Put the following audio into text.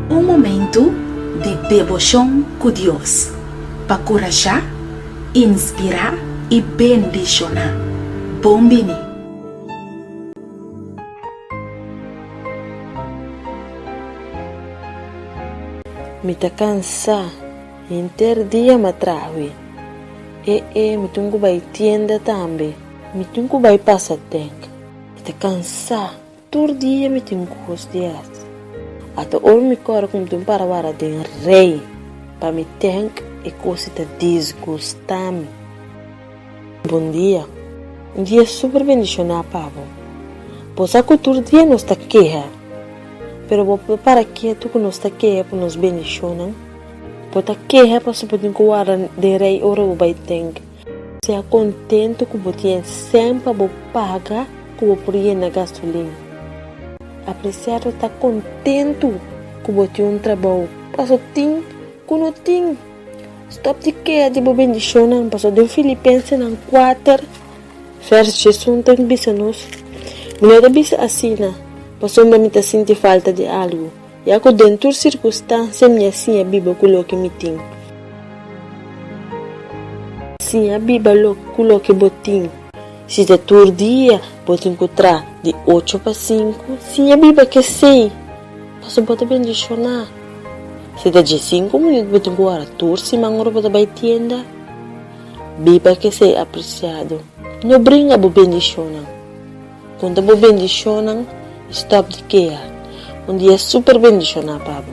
Un momentu di deboshon ku Dios pa kurashá, inspirá i bendishoná. Bon bini! Mi ta kansá, henter dia m'a traha. E e, mi tin ku bai tienda tambe. Mi tin ku bai pasa tènk. Mi ta kansá, tur dia mi tin kos di hasi. Ata ora mi kòrda ku mi tin para wara den rei pa mi tènk, e kos ta disgustá mi. Bon dia. Un dia super bendishoná pa bo. Bo sa ku tur dia nos ta keha, pero bo por para ketu ku nos ta keha pa nos bendishonnan? Bo ta keha pasobra bo tin ku warda den rei ora bo bai tank. Sea kontentu ku bo tin e sèn pa bo paga ku bo por yena gasolin. Apresiá ta kontentu ku bo tin un trabou, pasobra tin ku no tin. Stop di keha di bo bendishonnan, pasobra den Filipensenan kuater, vèrs diesun ta bisa nos, Mi no ta bisa asina pasobra mi ta sinti falta di algu, ya ku den tur sirkunstansia mi a siña biba ku loke mi tin. Siña biba ku loke bo tin. Si ta tur dia bo tin ku traha di ocho pa sinku, siña biba kesei, pasobra bo ta bendishoná. Si ta diesinku minüt bo tin ku wara tur siman ora bo ta bai tienda, biba kesei apresiado. No bringa bo bendishonnan. Konta bo bendishonnan i stòp di keha. Un dia super bendishoná pa bo.